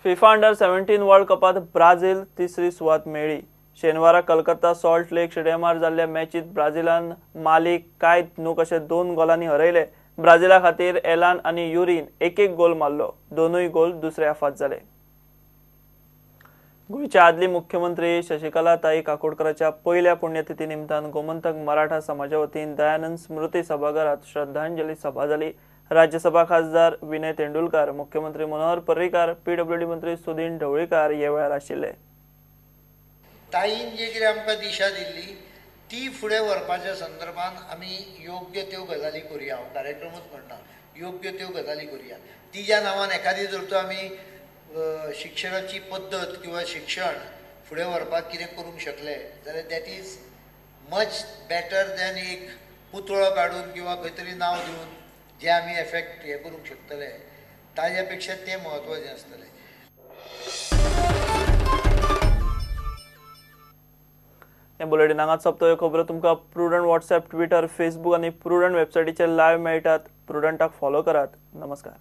FIFA under 17 world कपात Brazil तिसरी सुवात मेळ्ळी। शेनवारा कलकत्ता सॉल्ट लेक स्टेडियमार जाल्ल्या मॅचीत ब्राझिलान मालीक कांय न्हूक अशे 2 गोलांनी हरयले। ब्राझिला खातीर एलान आनी युरीन 1-1 गोल मारलो। दोनूय गोल दुसऱ्या हाफात जाले। गोंयच्या आदली मुख्यमंत्री शशिकला ताई काकोडकराच्या पयल्या पुण्यतिथी निमतान गोमंतक मराठा समाजा वतीन दयानंद स्मृती सभाघरात श्रद्धांजली सभा जाली। राज्यसभा खासदार विनय तेंडुलकर, मुख्यमंत्री मनोहर पर्रीकार, पीडब्ल्यूडी मंत्री सुदीन ढवळीकार हे वेळार आशिल्ले। ताईन जे कितें आमकां दिशा दिल्ली ती फुडें व्हरपाच्या संदर्भान आमी योग्य त्यो गजाली करुया। हांव कार्यक्रमूच म्हणना, योग्य त्यो गजाली करुया। तिज्या नांवान एखादी जर तर आमी शिक्षणाची पद्दत किंवा शिक्षण फुडें व्हरपाक कितें करूंक शकले जाल्यार that is much better than एक पुतळो काडून किंवा खंय तरी नांव दिवन जे आमी एफेक्ट हे करूंक शकतले ताज्या पेक्षा तें म्हत्वाचें आसतलें। हे बुलेटिन हांगाच सोंपता। ह्यो खबरो तुमकां प्रुडंट व्हॉट्सएप, ट्विटर, फेसबूक आनी प्रुडंट वेबसायटीचेर लायव्ह मेळटात। प्रुडंटाक फॉलो करात। नमस्कार।